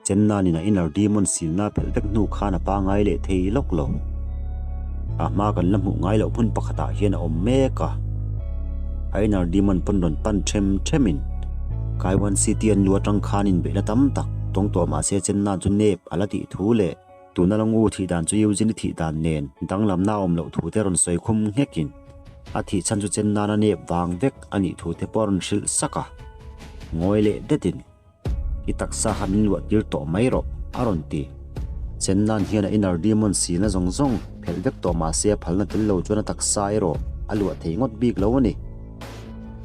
Chennanin a inner demon silna a phelh vek hnu khan a pangai leh thei lawk lo. A hma kan la hmuh ngai loh hmun pakhatah hian a awm mek a. A inner demon pawn rawn pan them themin Kaiwan City an lu atang khan inbeihna tam tak tawng tawh mahse Chennan chu nep a la tih thu leh tuna la ngu thih dan chu Eugene thih dan nen danglamna a awm loh thu te rawn sawi khum nghekin a thih chhan chu Chennan a nep vang vek a nih thu te pawh a rawn hrilh sak a. Ngawi leh detin. I taksa kha min luah tir tawh mai rawh, a rawn ti. Chennan hian a inner demon sina zawng zawng phelh vek tawh mah se a phalna tel lo chuan a taksa erawh a luah thei ngawt bik lo a ni.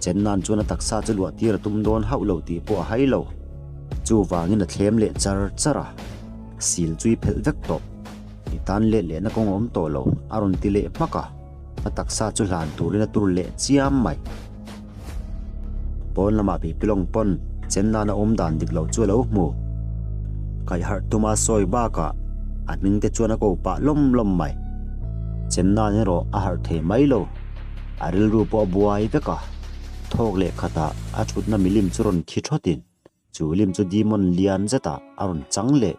Chennan chuan a taksa chu luah tir a tum dawn hauh lo tih pawh a hai lo. Chuvangin a thlem leh char char a, sil chu i phelh vek tawh. I tan let lehna kawng a awm tawh lo, a rawn ti leh hmak a. A taksa chu hlan turin a tur leh chiam mai. Pawn lamah Pipilawng pawn chen nana awm dan dik lo chu a lo hmu. Kaihharh tuma sawi bakah a hming te chuan a ko pah lawm lawm mai. Chen nan erawh a harh thei mai lo. A rilru pawh a buai vek a, thawk leh khatah a thutna milim chu rawn khi thawtin Chu lim chu demon lian zetah a rawn chang leh.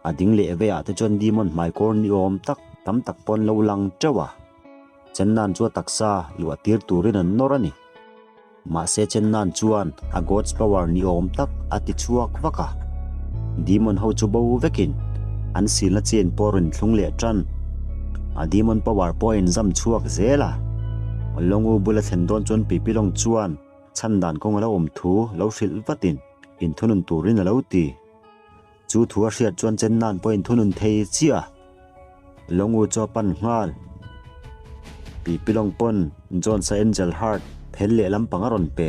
A ding leh veiah te chuan demon hmaikawr ni awm tak tam tak pawh an lo lang teuh a. Chennan chu a taksa luah tir turin an nawr a ni. Mahse Chennan chuan a God's power ni awm tak a ti chhuak vak a. Demon ho chu bo vekin an silna chain pawh a rawn thlung leh tan. A demon power pawh a inzam chhuak zel a. Longu bula thlen dawn chuan Pipilong chuan Chhan dan kawng a lo awm thu lo hrilh vatin inthunun turin a lo ti. Chu thu a hriat chuan Chennan pawh inthunun thei chiah a, Longu chu a pan nghal. Pipilawng pawn Jones-a Angel Heart phel leh lampang a rawn pe.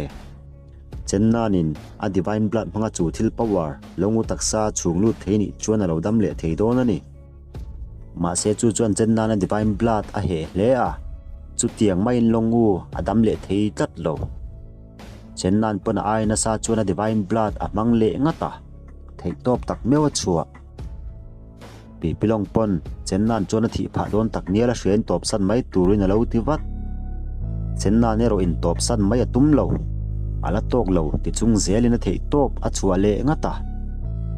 Chennanin a Divine Blood hmanga chu thil power Longu taksa chhung lut thei nih chuan a lo dam leh thei dawn a ni. Mahse chu chuan Chennana Divine Blood a heh hle a, chutiang maiin Longu a dam leh thei tlat lo. Chennan pawn a ai nasa chuan a Divine Blood a hmang leh ngat a, theihtawp tak meuh a chhuah. Pipilawng pawn Chennan chuan a thih phah dawn tak nial a hriain tawpsan mai turin a lo ti vat. Chennan erawh in tawpsan mai a tum lo. A la tawk lo ti chung zelin a theihtawp a chhuah leh ngat a.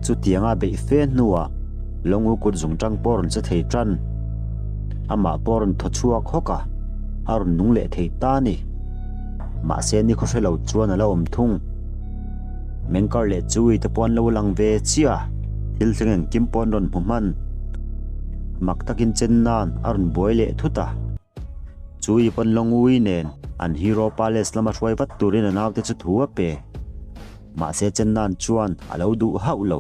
Chutianga beih fe hnuah Longu kut zung tang pawh a rawn che thei tan. Amah pawh a rawn thaw chhuak hawk a, a rawn nung leh thei ta a ni. Mahse ni khaw hre lo chuan a la awm thung. Mengkar leh Chui te pawh an lo lang ve chiah a, thil thleng engkim pawh an rawn hmu hman. Mak takin chen nan a rawn buai leh thut a. Chui pawn Longui nen an Hero Palace lama hruai vat turin a naute chu thu a pe. Mahse Chennan chuan a lo duh hauh lo.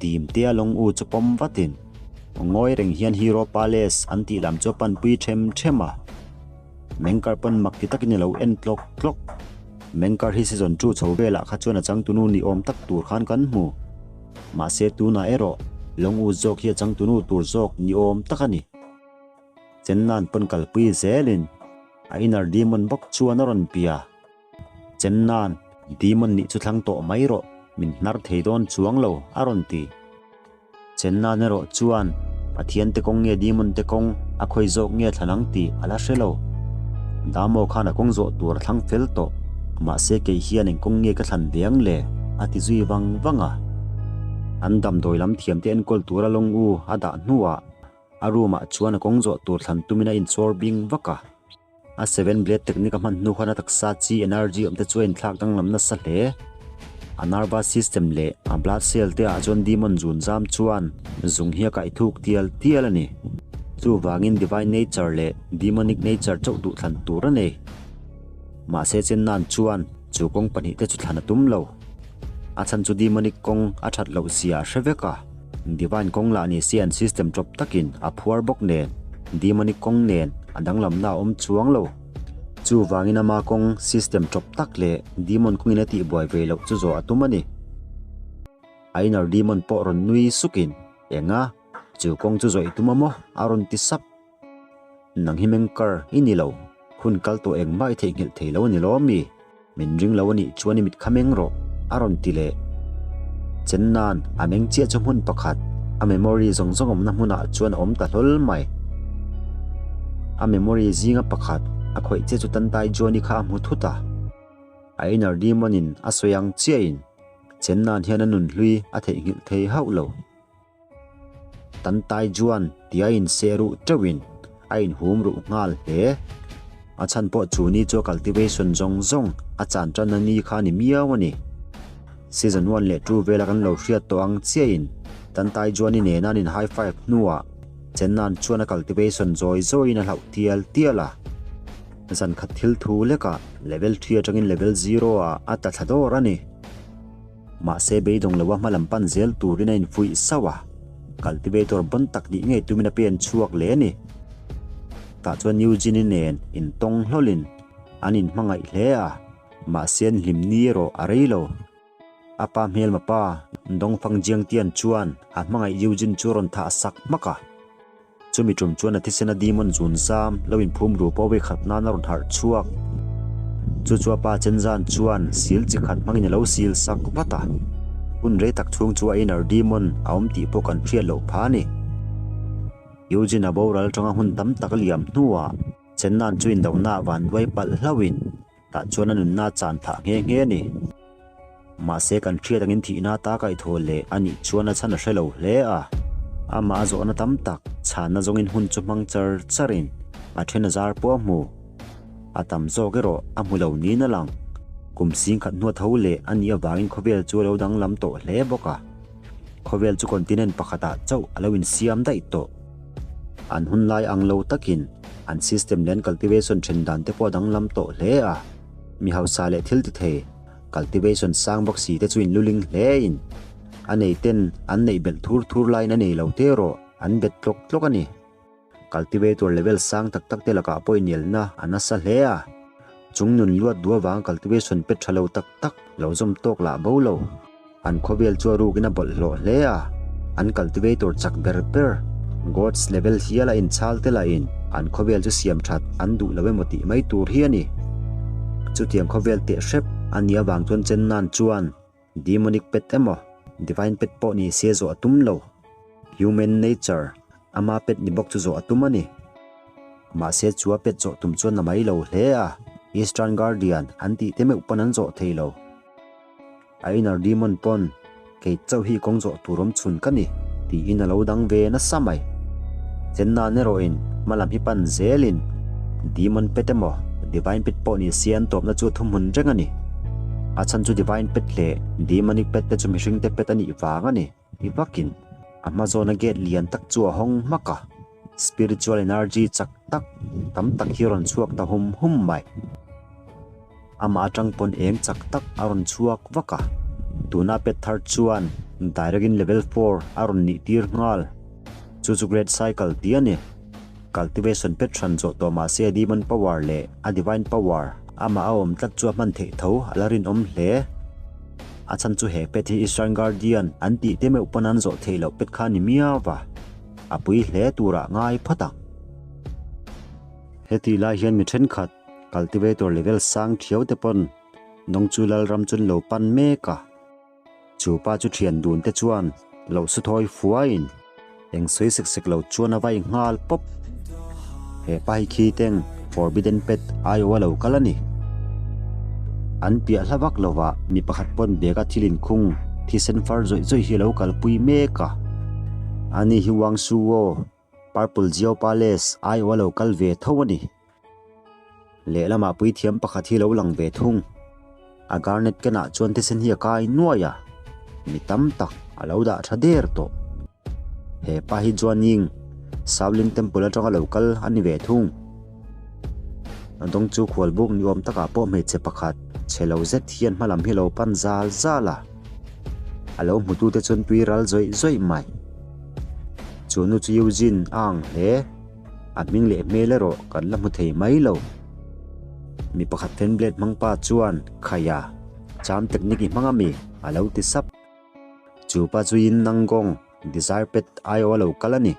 Dim tea lawng u chu pawm vatin ngawi reng hian Hero Palace an tih lam chu a panpui them them a. Mengkar pawn mak ti takin a lo en tlawk tlawk. Mengkar hi season 2 chho velah kha chuan a changtunu ni awm tak tur khan kan hmu. Mahse tunah erawh lawng u zawk hi a changtunu tur zawk ni awm tak a ni. Chennan pawn kalpui zelin a inner demon bawk chuan a rawn pia. Chennan, Demon nih chu thlang tawh mai rawh, min hnar thei dawn chuang lo, a rawn ti. Chennan erawh chuan, Pathian te kawng nge Demon te kawng a khawi zawk nge thlan ang tih a la hre lo. Damo khan a kawng zawh tur a thlang fel tawh, mahse kei hian eng kawng nge ka thlan ve ang le? a ti zui vang vang a. An damdawi lam thiamte enkawl tura lawng u a dah hnuah a room ah chuan a kawng zawh tur thlan tumin a inchawr bing vak a. A seven blade technique a hman hnu khan a taksa chi energy awm te chu a inthlak danglam nasa hle. A nervous system leh a blood cell te ah chuan demon zun zam chuan zung hi a kaih thuk tial tial a ni. Chuvangin divine nature leh demonic nature chauh duh thlan tur a nei. Mahse Chennan chuan chu kawng pahnih te chu thlan a tum lo. A chhan chu demonic kawng a that loh zia a hre vek a. Divine kawng lah ni se an system tawp takin a phuar bawk nen, demonic kawng nen a danglamna a awm chuang lo. Chuvangin ama kawng system tawp tak leh demon kawngin a tihbuai ve loh chu zawh a tum a ni. A inner demon pawh rawn nui sukin, Enga, chu kawng chu zawh i tum a maw? a rawn ti sap. Nang hi mengkar i ni lo, hun kal tawh engmah i theihnghilh thei lo a ni lawm mi? Min ring lo a nih chuan i mit kha meng rawh, a rawn ti leh. Chenna'n a meng chiah chu hmun pakhat, a memory zawng zawng awmna hmunah chuan a awm ta hlawl mai. A memory zinga pakhat a khawih chiah chu Tantai Johnny kha a hmu thut a. A inner demon in a sawi ang chiahin. Chen nan hian a nunhlui a theihnghilh thei hauh lo. Tan Tai Juan tia inseh ruh teuhin a inhum ruh nghal hle. A chhan pawh chu ni chu a cultivation zawng zawng a chan tanna ni kha a ni miau a ni. Season one leh two vela kan lo hriat tawh ang chiahin Tan Tai Juan-i nena an in high five hnuah Chen Nan chuan a cultivation zawi zawiin a hlauh tial tial a. Zan khat thil thu lekah level three atangin level zero ah a tla thla dawr a ni. Mahse beidawng loa hma lam pan zel turin a infuih sauh a, cultivator bawn tak nih ngei tumin a pen chhuak leh a ni. Tah chuan Eugene-i nen intawng hlawlin an inhmangaih hle a, mahse an hlim ni erawh a rei lo. A pa hmelma pa Dongfang Jiangtian chuan a hmangaih Eugene chu a rawn thah sak hmak a. Chumi tum chuan a thisena demon zun zam lo inphum ru pawh vei khat nan a rawn harh chhuak. Chu chu a pa Chenzan chuan sil chi khat hmangin a lo sil sak vat a. Hun rei tak chhung chu a inner demon a awm tih pawh kan hriat loh phah a ni. Eugene a boral atanga hun tam tak a liam hnuah Chennan chu indohna ah vanduai palh hlauhin Tah chuan a nunna chan phah nghe nghe a ni. Mahse kan hriat angin thihna ta kaihthawh leh a nih chuan a chhan a hre lo hle a. Amah a zawhna tam tak chhanna zawngin hun chu hmang char charin a then a zar pawh a hmu. A tam zawk erawh a hmu lo niin a lang. Kum singkhat hnua tho leh a nih avangin khawvel chu a lo danglam tawh hle bawk a. Khawvel chu continent pakhatah chauh a lo insiam daih tawh. An hun lai ang lo takin an system leh an cultivation then dan te pawh a danglam tawh hle a. Mi hausa leh thil ti thei cultivation sang bawk si te chu in luling hle in a nei ten an neih belh thur thur laiin a nei lo te erawh an bet tlawk tlawk a ni. Cultivator level sang tak tak te lakah pawh inelna a nasa hle a. Chung nun luat duh avanga cultivation pe tha lo tak tak lo zawm tawk lah bo lo. An khawvel chu a rukin a bawlhhlawh hle a, an cultivator chak ber ber God's level hial a inchhal te lahin an khawvel chu siam that an duh lo emaw tih mai tur hi a ni. Chutiang khawvel teh hrep a nih avang chuan Chen Nan chuan demonic pet emaw divine pet pawh ni se zawh a tum lo. Human nature ama pet ni bawk chu zawh a tum a ni. Mahse chu a pet zawh tum chuan a mai lo hle a, Eastern Guardian an tih te meuh pawn an zawh thei lo. A inner demon pawn kei chauh hi kawng zawh tur awm chhun ka ni tiin a lo dang ve nasa mai. Chennan erawhin hma lam hi pan zelin demon pet emaw divine pet pawh ni se an tawpna chu a thuhmun reng a ni. A chhan chu divine pet leh demonic pet te chu mihring te pet a nih vang a ni ti vakin a hma zawna gate lian tak chu a hawng hmak a. Spiritual energy chak tak tam tak hi a rawn chhuak ta hum hum mai. Amah atang pawn eng chak tak a rawn chhuak vak a, tuna pet thar chuan direct in level four a rawn nih tir nghal. Chu chu Great Cycle tih a ni. Cultivation pet hran zawh tawh mahse a demon power leh a divine power amah a awm tlat chu a hman theih tho a la rinawm hle. A chhan chu he pet hi Eastern Guardian an tih te meuh pawn an zawh theih loh pet kha a ni miau va, a pui hle turah ngai phawt ang. Heti lai hian mi thenkhat Cultivator level sang thiau te pawn nawng chu Lalram chu an lo pan mek a. Chu pa chu thian dun te chuan lo su thawi fuaiin eng sawi sek sek lo chuan a vai nghal pawp. He pa hi khi teng Forbidden Pet aiawh a lo kal a ni. An piah hla vak lovah mi pakhat pawn bag a thil inkhung thisen far zawih zawih hi a lo kalpui mek a. Ani hi Wang Shuo. Purple Jio Palace aiawh a lo kal ve tho a ni. Lehlamah puithiam pakhat hi lo lang ve thung. A garnet kenah chuan thisen hi a kai nuai a, mi tam tak a lo dah tha der tawh. He pa hi Juanying, Shaolin Temple atanga lo kal a ni ve thung. A dawng chu khualbuk ni awm takah pawh hmeichhe pakhat chhe lo zet hian hmalam hi a lo pan zal zal a. A lo hmutute chuan tui ral zawih zawih mai. Chu nu chu Eugene a ang hle. A hming leh hmel erawh kan la hmu thei mai lo. Mi pakhat fan blade hmang pa chuan Khaia, cham technique i hmang a mi? a lo ti sap. Chu pa chu Yin Nangong, Desire Pet aiawh a lo kal a ni.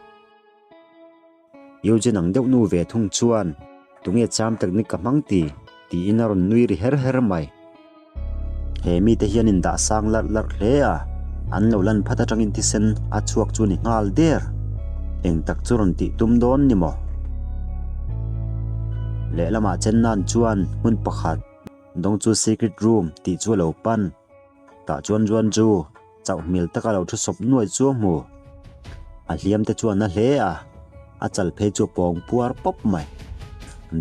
Eugene ang deuh nu ve thung chuan, Tunge charm technique ka hmang ti? tiin a rawn nui ri her her mai. He mite hian in dah sang larh larh hle a, an lo lan phat atangin thisen a chhuak chu ni nghal der. Eng tak chu rawn tih tum dawn ni maw? Lehlamah chen nan chuan hmun pakhat, dawng chu secret room tih chu a lo pan. Tah chuan Juan chu chauh hmel taka lo thu sawp nuai chu a hmu. A hliam te chu a na hle a, a chal phei chu a pawng puar pawp mai.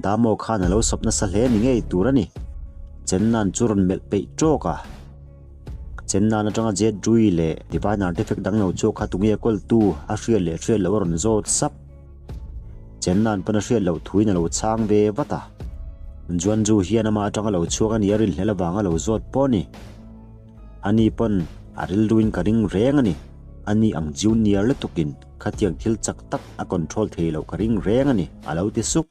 Damo khan a lo sawp nasa hle ni ngei tur a ni. Chennan chu rawn melh peih tawk a. Chennan atanga Jet Rui leh Divine Artifact dang lo chu kha tunge kawltu a hriat leh hriat loh a rawn zawt sap. Chennan pawn a hriat loh thuin a lo chhang ve vat a. Juanju hian amah atanga lo chhuak a nih a rinhlelh avanga lo zawt pawh a ni. Ani pawn a rilruin ka ring reng a ni. Ani ang junior lutukin khatiang thil chak tak a control thei loh ka ring reng a ni, a lo ti sup.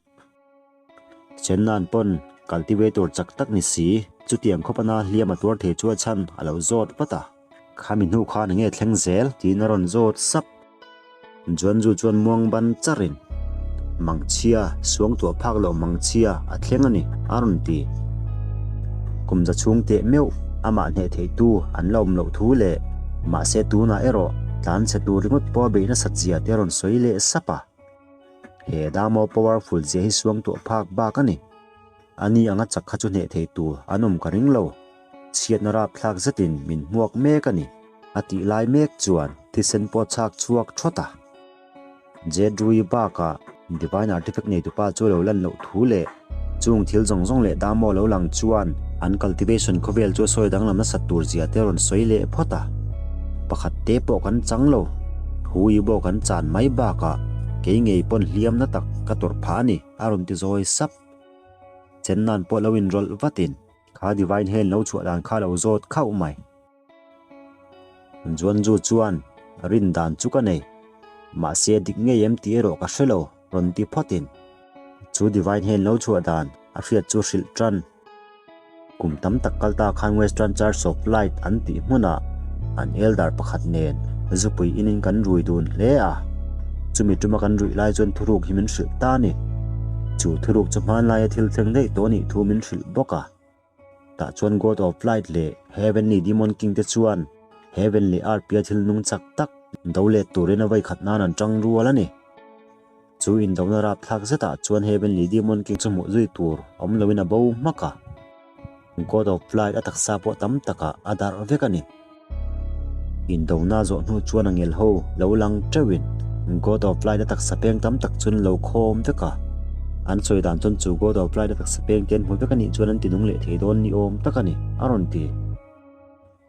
Chennan pawn cultivator chak tak ni si, chutiang khawp ana hliam a tuar thei chu a chhan a lo zawt vat a. Khami hnu khan enge thleng zel? tiin a rawn zawt sap. Juanju chuan muang ban charin, Mangchhia, suangtuah phak loh mangchhia a thleng a ni, a rawn ti. Kum za chhung teh meuh amah hneh theitu an la awm loh thu leh mahse tunah erawh tlanchhe tur ringawt pawh a beih nasat zia te a rawn sawi leh sap a. He Damo powerful zia hi suangtuah phak bak a ni. Ani anga chak kha chu hneh thei tur an awm ka ring lo. Chhiatna rapthlak zetin min hmuak mek a ni, a tih lai mek chuan thisen pawh chhak chhuak thawt a. Jedrui bakah Divine Artifact neitupa chu lo lan loh thu leh chung thil zawng zawng leh Damo lo lang chuan an cultivation khawvel chu a sawi danglam nasat tur zia te rawn sawi leh phawt a. Pakhat te pawh kan chang lo, hui pawh kan chan mai bakah kei ngei pawn hliamna tak ka tawrh phah a ni, a rawn ti zawi sap. Chennan pawh lo inrawlh vatin kha Divine Hand lo chhuah dan kha lo zawt khauh mai. Juanju chuan rin dan chu ka nei, mahse dik ngei em tih erawh ka hre lo, rawn ti phawtin chu Divine Hand lo chhuah dan a hriat chu hrilh tan. Kum tam tak kal ta khan Western Church of Light an tih hmunah an elder pakhat nen zupui inin kan rui dun hle a, chumi tuma kan ruih lai chuan thuruk hi min hrilh ta a ni. Chu thuruk chu hmanlaia thil thleng daih tawh nih thu min hrilh bawk a. Tah chuan God of Light leh Heavenly Demon King te chuan Heaven leh Earth pia thil nung chak tak do let turin a vawikhat nan an tang rual a ni. Chu indona rapthlak zetah chuan Heavenly Demon King chu hmuh zui tur awm loin a bo hmak a. God of Light a taksa pawh tam takah a darh vek a ni. Indona zawh hnu chuan a ngel ho lo lang teuhin God of Light a taksa peng tam tak chu an lo khawm vek a. An sawi dan chuan chu God of Light a taksa peng te an hmu vek a nih chuan an tinung leh thei dawn ni awm tak a ni, a rawn ti.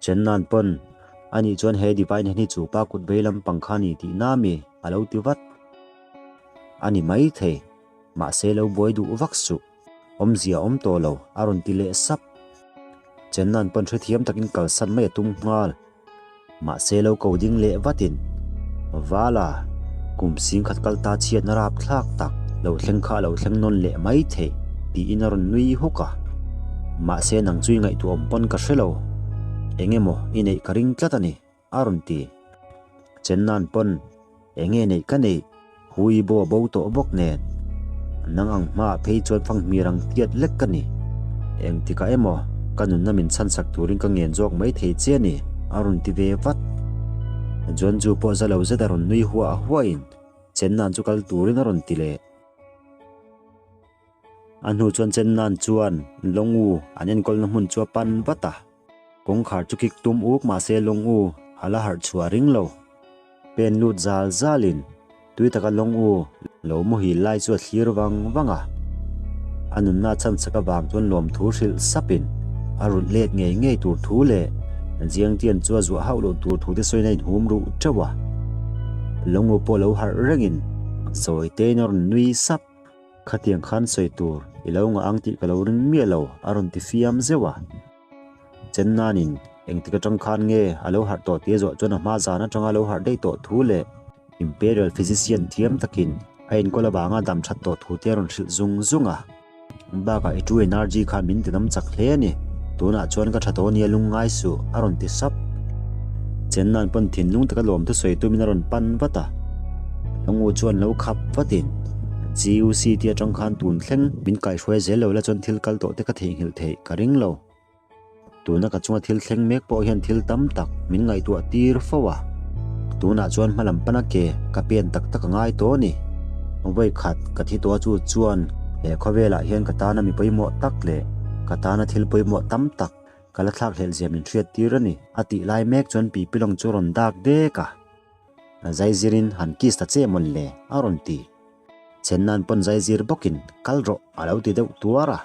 Chennan pawn, Anih chuan he Divine hen hi chu pa kut vei lampang kha a ni tih na mi? a lo ti vat. A ni maithei, mahse lo buai duh vak suh. Awmzia awm tawh lo, a rawn ti leh sap. Chennan pawn hrethiam takin kalsan mai a tum nghal. Mahse lo ko ding leh vatin, Vala, kum singkhat kal ta chhiatna rapthlak tak lo thleng kha a lo thleng nawn leh mai thei, tiin a rawn nui huk a. Mahse nang chu i ngaihtuah awm pawn ka hre lo. Eng emaw i neih ka ring tlat a ni. A rawn ti. Chennan pawn enge neih ka neih, hui bo a bo tawh bawk nen. Nang ang hmaah phei chuan fanghmir ang tiat lek ka ni. Engtikah emaw ka nunna min chhanchak turin ka ngen zawk mai thei che a ni, a rawn ti ve vat. Juanju pawh za lo zet a rawn nui huah huahin Chennan chu kal turin a rawn ti leh. A hnu chuan Chennan chuan Longu an enkawlna hmun chu a pan vat a. Kawngkhar chu kik tum uk mahse lawng u a la harh chhuah ring lo. Pen lut zal zalin tui taka lawng u lo muhil lai chu a thlir vang vang a. A nunna chhan chak avang chuan lawmthu hrilh sapin a rulh let ngei ngei tur thu leh Jiangtian chu a zuah hauh loh tur thu te sawiin a inhum ruh teuh a. Lawng u pawh lo harh rengin sawi tein a rawn nui sap. Khatiang khan sawi tur i lo ngah ang tih ka lo ring miah lo a rawn ti fiam zeuh a. Chennanin engtik atang khan nge a lo harh tawh tih a zawh chuan a hma zan atanga lo harh daih tawh thu leh Imperial Physician thiam takin a enkawl avanga dam that tawh thu te a rawn hrilh zung zung a. Bakah i true energy khan min tinam chak hle a ni. Tunah chuan ka tha tawh nia lungngai suh a rawn ti sap. Chennan pawn thinlung taka lawm thusawi tumin a rawn pan vat a. Lawngwu chuan lo khap vatin GUC te atang khan tun thleng min kaihruai zel lo la chuan thil kal tawh te ka theihnghilh theih ka ring lo. Tuna ka chunga thil thleng mek pawh hian thil tam tak min ngaihtuah tir fo a. Tunah chuan hmalam pana ke ka pen tak tak a ngai tawh a ni. Vawi khat ka thi tawh a chu chuan he khawvelah hian ka tana mi pawimawh tak leh ka tana thil pawimawh tam tak. Ka la thlak hlelh zia min hriat tir a ni, a tih lai mek chuan Pipi lawng chu a rawn dak dek a. Zai zirin han kiss ta che mawn le, a rawn ti. Chen nan pawn zai zir bawkin kal rawh a lo ti deuh tuar a.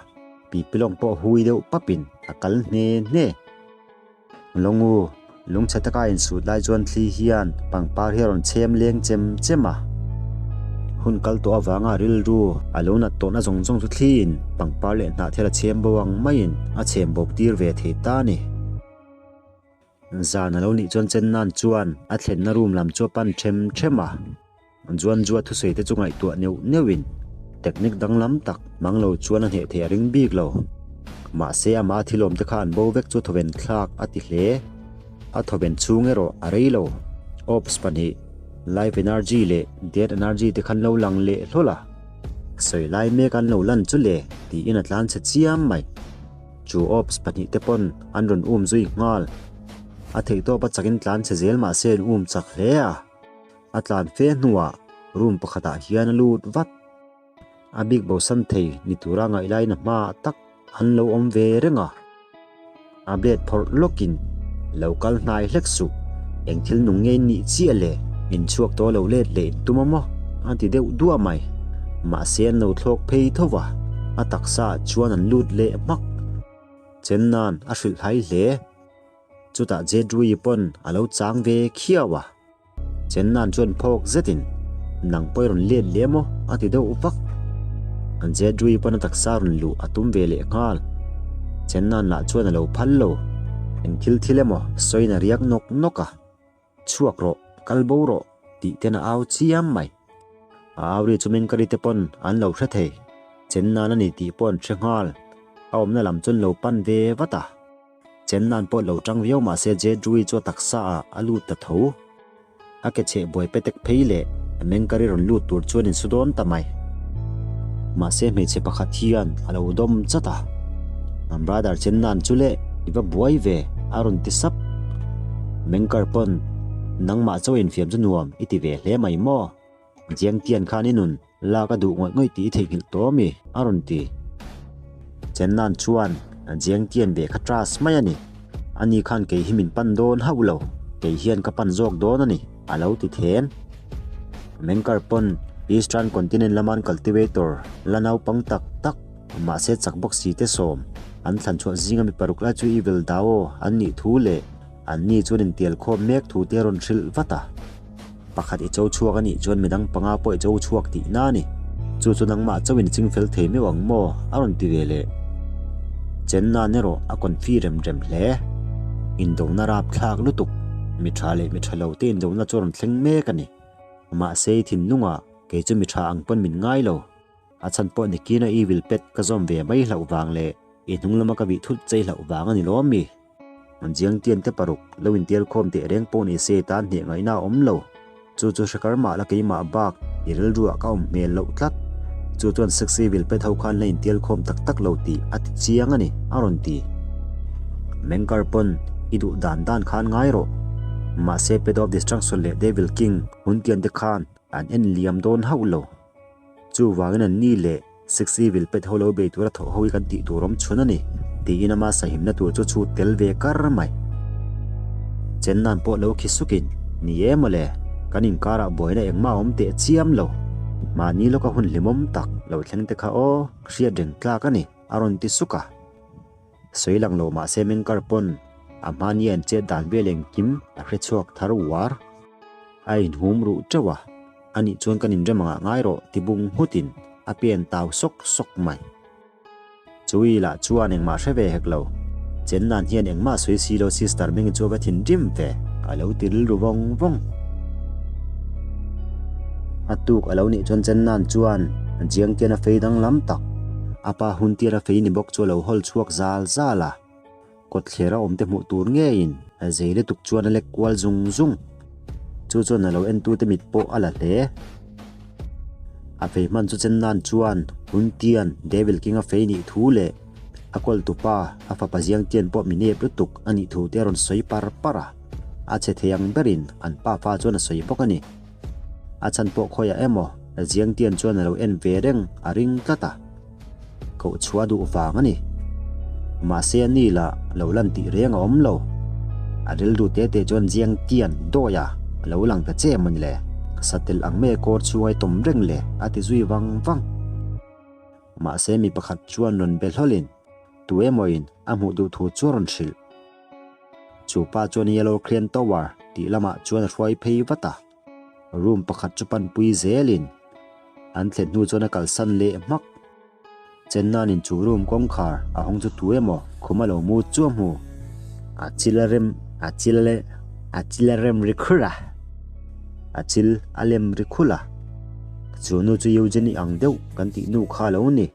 Pipi lawng pawh hui deuh papin a kal hne hne. Lawngu, lungchhe taka insut lai chuan thli hian pangpar hi a rawn chhem leng chem chem a. Hun kal tawh avanga rilru a lo nat tawhna zawng zawng chu thliin pangpar leh hnahthel a chhem bo ang maiin a chhem bo tir ve thei ta a ni. Zan a lo nih chuan Chennan chuan a thlenna room lam chu a pan them them a. Juan Jua thusawi te chu ngaihtuah neuh neuhin technique danglam tak hmang lo chuan a hneh theih a ring bik lo. Mahse amah a thilawm te kha an bo vek chu thawven thlak a ti hle. A thawven chhung erawh a rei lo. Ops pahnih, Life Energy leh Death Energy te khan lo lang leh hlawl a. Sawi lai mek an lo lan chu le tiin a tlan chhe chiam mai. Chu ops pahnih te pawn an rawn um zui nghal. A theihtawp a chakin tlan chhe zel mahse an um chak hle a. A tlan fe hnuah room pakhatah hian a lut vat. A bik bosan thei ni tura ngaih laiin a hmaah tak an lo awm ve reng a. A blade phawrh lawkin lo kal hnai hlek suh, eng thil nung ngei nih chiah le, in chhuak tawh lo let leh in tum a maw? a ti deuh duah mai. Mahse an lo thlawk phei tho va, a taksa ah chuan an lut leh hmak. Chen nan a hrilh hai hle. Chutah Jedrui pawn a lo chang ve khiau a. Chennan chuan phawk zetin, Nang pawh i rawn let leh maw? a ti deuh vak. An Jedrui pawn a taksa rawn luh a tum ve leh nghal. Chennan lah chuan a lo phal lo. Eng thil thil emaw sawiin a riak nawk nawk a. Chhuak rawh, kal bo rawh tih ten a au chiam mai. A au ri chu Mengkari te pawn an lo hre thei. Chennan a ni tih pawh an hre nghal. A awmna lam chuan lo pan ve vat a. Chen nan pawh lo tang viau mah se Jedrui chu a taksa ah a lut ta tho. A ke chheh buai petek phei leh a mengkari rawn lut tur chuan in su dawn ta mai. Mahse hmeichhe pakhat hian a lo dawm chat a. An brother Chen nan chu leh i va buai ve a rawn ti sap. Mengkar pawn nangmah chaw infiam chu nuam i ti ve hle mai maw? Chiang tian khan i nun lak a duh ngawih ngawih tih i theihnghilh tawh ami? a rawn ti. Chennan chuan Chiang tian ve kha trust mai a ni. Ani khan kei hi min pan dawn hauh lo, kei hian ka pan zawk dawn a ni, a lo ti then. Mengkar pawn Eastern Continent lama an cultivator la naupang tak tak, mahse chak bawk si te sawm an thlan chhuah zinga mi paruk lai chu Evil Dao an nih thu leh Anni chuan intial khawm mek thu te a rawn hrilh vat a. Pakhat i cho chhuak a nih chuan midang panga pawh i cho chhuak tihna a ni. Chu chu nangmah chauhin i ching fel thei meuh ang maw? a rawn ti ve leh. Chen nan erawh a confi rem rem hle. Indona rapthlak lutuk, mi tha leh mi tha lo te indona chu a rawn thleng mek a ni. Mahse i thinlungah kei chu mi tha ang pawn min ngai lo. A chhan pawh nikina evil pet ka zawm ve mai hlauh vang leh i hnung lama ka bih thut chei hlauh vang a ni lawm mi? An chiang tian te paruk lo intial khawm teh reng pawh ni se tan hneh ngaihna a awm lo. Chu chu hre kar mah la keimah bak i rilruah ka awm hmel loh tlat. Chu chuan sexy vil pet ho khan la intial khawm tak tak lo tih a ti chiang a ni, a rawn ti. Mengkar pawn i duh dan dan khan ngai rawh. Mahse Pet of Destruction leh Devil King hun tian te khan an en liam dawn hauh lo. Chuvangin an ni leh Six Evil pet ho lo bei tura thawh ho hi kan tih tur awm chhun a ni, tiin ama sahimna tur chu chhut tel ve kar mai. Chen nan pawh lo khi sukin, Ni e mawle, kan inkarah buaina engmah a awm teh chiam lo. Mahni lawka hun hlimawm tak lo thleng te kha aw, hriat reng tlak a ni, a rawn ti suk a. Sawi lang lo mahse Mengkar pawn a hmani an chet dan vel engkim a hre chhuak thar uar. A inhum ruh teuh a, anih chuan kan inrem angah ngai rawh ti bung nghutin a pen tau sawk sawk mai. Chui lah chuan engmah hre ve hek lo. Chen nan hian engmah sawi si lo sister Mengi chu a va thinrim ve. A lo ti rilru vawng vawng. A tuk a lo nih chuan Chen nan chuan Jiangtian a fei danglam tak. A pa hun tir a fei ni bawk chu a lo hawl chhuak zal zal a. Kawtthler a awm te hmuh tur ngeiin a zei lutuk chuan a lek kual zung zung. Chu chuan a lo entute mit pawh a la hle. A fei hman chu chen nan chuan Huntian Devil King a fei nih thu leh a kawltu pa a fapa Ziangtian pawh mi nep lutuk a nih thu te a rawn sawi par par a. A che thei ang berin an pa fa chuan a sawi bawk a ni. A chhan pawh khawiah emaw Ziangtian chuan a lo en ve reng a ring tlat a. Koh chhuah duh vang a ni. Mahse a ni lah lo lan tih reng a awm lo. A rilru te te chuan Jiang Tian dawi a lo lang ta che mawni le? Satel ang mai a kawr chhunga i tawm reng le a ti zui vang vang. Mahse mi pakhat chuan rawn be hlawlin tu emawin a hmuh duh thu chu a rawn hrilh. Chu pa chuan Yellow Crane Tower tih lamah chuan a hruai phei vat a. Room pakhat chu panpui zelin an thlen hnu chuan a kalsan leh hmak. Chennanin chu room kawngkhar a hawng chu tu emaw khum a lo mu chu a hmu. A chil a rem a chil a le a chil a rem ri khur a. A chil a lem ri khul a. Chu nu chu Eugenie ang deuh kan tih nu kha a lo ni.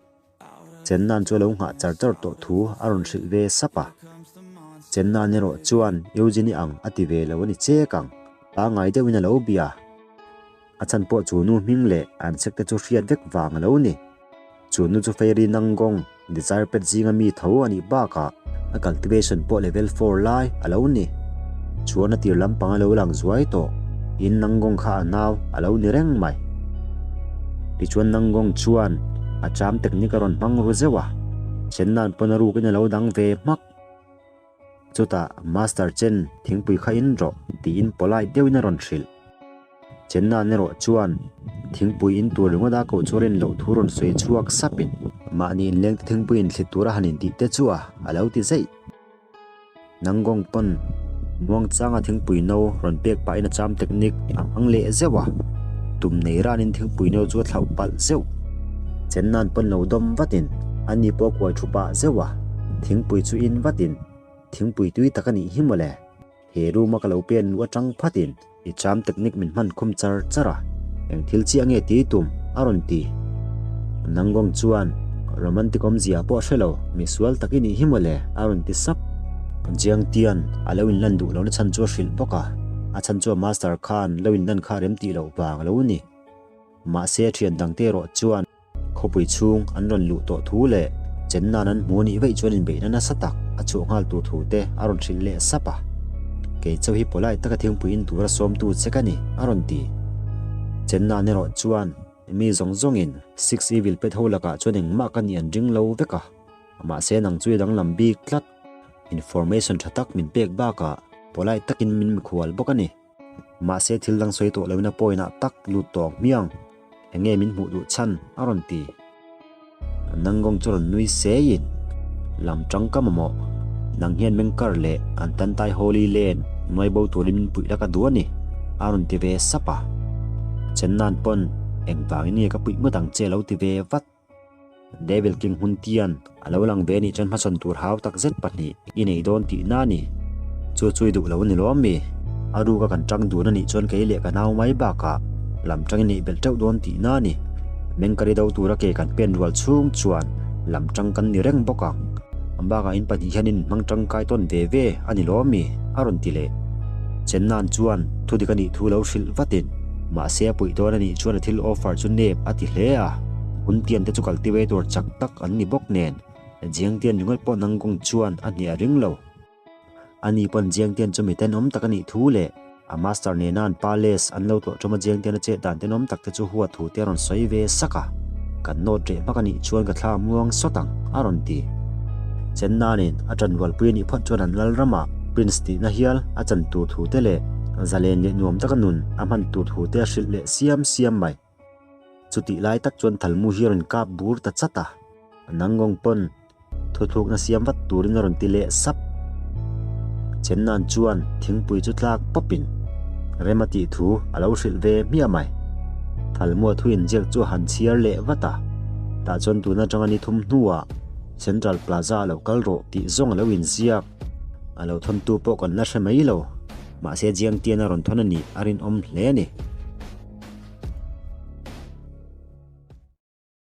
Chennan chu a lo nghah char char tawh thu a rawn hrilh ve sap a. Chennan erawh chuan Eugenie ang a ti ve lo a ni chek ang, pangngai deuhin a lo bia. A chhan pawh chu nu hming leh an sek te chu hriat vek vang a lo ni. Chu nu chu Fairy Nangong Desire Pet zinga mi tho a nih bakah a cultivation pawh level four lai a lo ni. Chuan a tir lampang a lo lang zuai tawh in Nangong kha a nau a lo ni reng mai. Tichuan Nangong chuan a charm technique a rawn hmang ru zeuh a, Chennan pawn a rukin a lo dang ve hmak. Chutah Master Chen thingpui kha in rawh tiin polite deuhin a rawn hrilh. Chennan erawh chuan thingpui in tur ringawt a koh chu a rin loh thu rawn sawi chhuak sapin mahni inlengte thingpui inthlit tura han intih te chu a a lo ti zeih. Nangawng pawn muangchanga thingpui no rawn pek pahin a cham technique a hmang leh zeuh a, tum nei ranin thingpui no chu a thlauh palh zeuh. Chennan pawn lo dawm vatin ani pawh a kuai thu pah zeuh a, thingpui chu in vatin thingpui tui tak a nih hi mawle. He room a ka lo pen luh atang phatin i charm technique min hman khum char char a, eng thil chiah nge tih tum a rawn ti. Nangawng chuan romantic awmzia pawh a hre lo, misual tak i nih hi mawle a rawn ti sap. Jiang Tian a lo inlan duh lohna chhan chu a hrilh bawk a, a chhan chu a master khan lo inlan kha rem tih loh vang a lo ni. Mahse thian dangte erawh chuan Khawpui chhung an rawn luh tawh thu leh chen nan an hmu nih vaih chuan inbeihna nasa tak a chhuah nghal tur thu te a rawn hrilh leh sap a. Kei chauh hi polite taka thingpui in tura sawmtu che ka ni, a rawn ti. Chen nan erawh chuan mi zawng zawngin Six Evil pet ho lakah chuan engmah ka nih an ring lo vek a, mahse nang chu i danglam bik tlat. Information tha tak min pek bakah polite takin min mikhual bawk a ni. Mahse thil dang sawi tawh loin a point ah tak lut tawh ang hmiang, eng nge min hmuh duh chhan a rawn ti. Nangawng chu rawn nui seiin, Lam tang ka mamawh, nang hian mengkar leh an tantai Holy Land nuai bo turin min puih la ka duh a ni, a rawn ti ve sap a. Chennan pawn engvangin nge ka puih ngawt ang che a lo ti ve vat. Devil King hmun tian a lo lang ve anih chuan hmasawn tur hau tak zet pahnih i nei dawn tihna a ni. Chu chu i duh lo a ni lawm mi? A ruka kan tang dun anih chuan kei leh ka nau mai bakah lam tang i neih belh teuh dawn tihna a ni. Mengkari do tura ke kan pen rual chhung chuan lam tang kan ni reng bawk ang. Bakah in pahnih hian in hmang tangkai tawn ve ve a ni lawm mi? a rawn ti leh. Chennan chuan thudik anih thu lo hrilh vatin mahse a puih dawn anih chuan a thil offer chu nep a ti hle a. Huntian te chu cultivator chak tak an ni bawk nen Jiangtian ringawt pawh Nangkawng chuan a hniah ring lo. Ani pawn Jiangtian chu mi tenawm tak a nih thu leh a master nena an palace an lo tlawh ṭawm a Jiangtian a chet dan tenawm tak te chu huat thu te a rawn sawi ve sak a. Kan note reh hmak a nih chuan ka thla muang sawt ang a rawn ti. Chennanin a ṭanrualpui a nih phawt chuan an lal ramah prince tihna hial a chan tur thu te leh zalen leh nuam taka nun a hman tur thu te a hrilh leh siam siam mai. Chutih lai tak chuan Thalmu hi a rawn kap bur ta chat a, Nangawng pawn thuthlukna siam vat turin a rawn ti leh sap. Chennan chuan thingpui chu tlak pawpin rem a tih thu a lo hrilh ve hmiah mai. Thalmua thu inziak chu a han chhiar leh vat a, tah chuan tun atanga ni thum hnuah Central Plaza a lo kal rawh tih zawng a lo inziak. A lo thawntu pawh kan la hre mai lo, mahse Jiangtian a rawn thawn a nih a rinawm hle a ni.